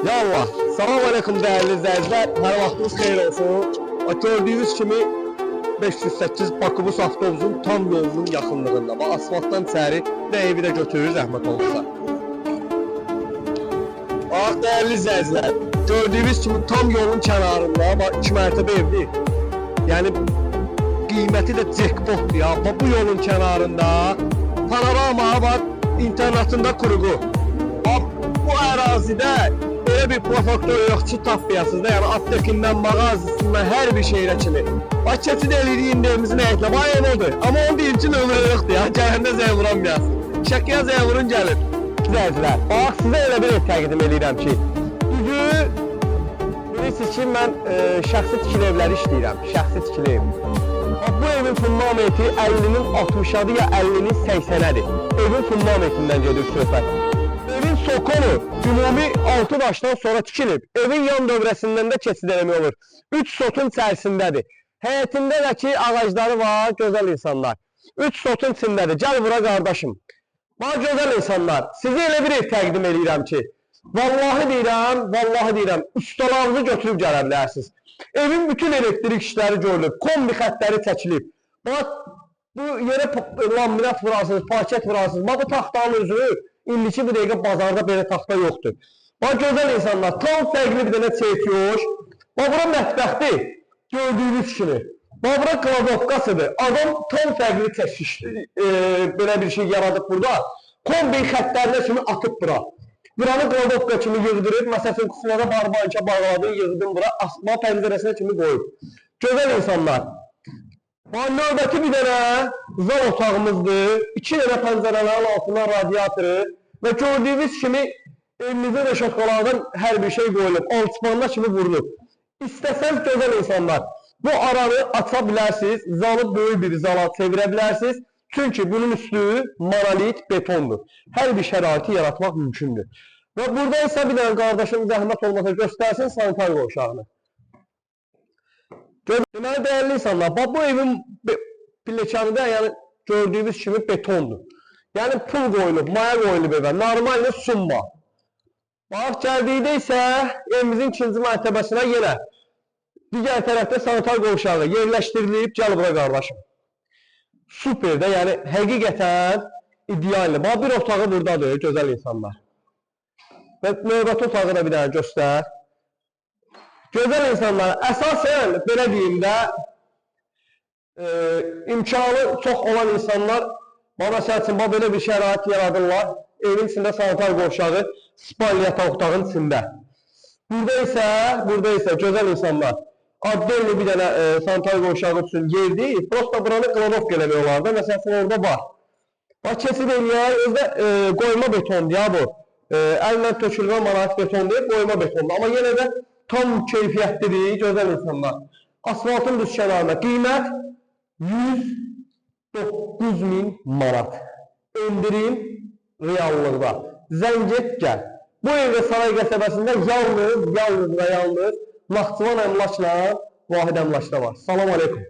Yallah. Salam aleyküm değerli izleyiciler. Hər vaxtınız xeyir olsun. Bax, gördüyünüz kimi 508 Bakıbus avtobusun tam yolunun yaxınlığında. Bax, asfaltdan içəri nə evi də götürür zəhmət olmasa. Bax, dəyərli izləyicilər, gördüyünüz kimi tam yolun kənarında, bax, 2 mərtəbə evdir. Yəni qiyməti də jackpotdur ya. Bax, bu yolun kənarında panorama var, internatında kurgu. Bax, bu ərazidə elə bir prefektur yox ki, tapmayasınız da. Yəni aptekindən, mağazasından, hər bir şeylə kimi. Bax, keçid eləyirik indi evimizin həyətinə. Bax, ev odur. Amma onu deyim ki, nömrə yoxdur ya. Gələndə zəng vuranmayasınız. Şəkiyə zəng vurun gəlin. İzləyicilər, bax, sizə elə bir ev təqdim eləyirəm ki, düzü bilirsiniz ki, mən şəxsi tikili evləri işləyirəm. Şəxsi tikili ev. Bax, bu evin fundamenti 50-nin 60-adır ya 50-nin 80-ədir. Evin fundamentindən gedir söhbət. Evin sokolu ümumi 6 daşdan sonra tikilib. Evin yan dövrəsindən də keçid eləmək olur. 3 sotun içərisindədir. Həyətində də ki ağacları var, gözəl insanlar. 3 sotun içindədir. Gəl bura qardaşım. Bax gözəl insanlar, sizə elə bir ev təqdim eləyirəm ki, vallahi deyirəm, vallahi deyirəm, ustalarınızı götürüb gələ bilərsiniz. Evin bütün elektrik işləri görülüb, kombi xəttləri çəkilib. Bax, bu yerə laminat vurarsınız, parket vurarsınız. Bax, bu taxtanın özü, indiki bu dəqiqə bazarda belə taxta yoxdur. Bax, gözəl insanlar, tam fərqli bir dənə çekiyor. Bax, bura mətbəxdir, gördüyünüz kimi. Bax, bura kladovkasıdır. Adam tam fərqli çəkiş, belə bir şey yaradıb burada. Kombi xəttlərinə kimi atıb bura. Buranı kladovka kimi yığdırıb, məsəl üçün kuxlada barbanka bağladın, yığdın bura, asma pəncərəsinə kimi qoyub. Gözəl insanlar. Bax, növbəti bir dənə zal otağımızdır. 2 dənə pəncərələrin altından radiatoru və gördüyünüz kimi evimizdə də şotkalardan hər bir şey qoyulub. Alçıpanına kimi vurulub. İstəsəz gözəl insanlar, bu aranı aça bilərsiniz, zalı böyük bir zala çevirə bilərsiniz. Çünki bunun üstü monolit betondur. Hər bir şəraiti yaratmaq mümkündür. Və burada isə bir dənə qardaşım zəhmət olmasa göstərsin sanitar qovşağını. Deməli, dəyərli insanlar, bax bu evin pilləkəni də yəni gördüyünüz kimi betondur. Yəni pul qoyulub, maya qoyulub evə, normalni summa. Bax, gəldikdə isə evimizin ikinci mərtəbəsinə yenə digər tərəfdə sanitar qovşağı yerləşdirilib. Gəl bura qardaşım. Super də, yəni həqiqətən idealdir. Bax, bir otağı buradadır, gözəl insanlar. Və növbəti otağı da bir dənə göstər. Gözəl insanlar, əsasən belə deyim də, imkanı çox olan insanlar, məsəl üçün, bax, belə bir şərait yaradırlar. Evin içində sanitar qovşağı, spalni yataq otağın içində. Burada isə gözəl insanlar, addelli bir dənə sanitar qovşağı üçün yer deyil, prosta buranı kladovka eləmək olar da, məsəl üçün, orada var. Bax, keçid eləyək, özdə qoyma betondur ya bu. Əllə tökülmə monolit beton deyil, qoyma betondur. Amma yenə də tam keyfiyyətlidir, gözəl insanlar. Asfaltın düz kənarında qiymət 109 min manat. Endirim reallıqda. Zəng et, gəl. Bu evdə Saray qəsəbəsində yalnız, yalnız və yalnız Naxçıvan Əmlakla Vahid Əmlakda var. Salam aleykum.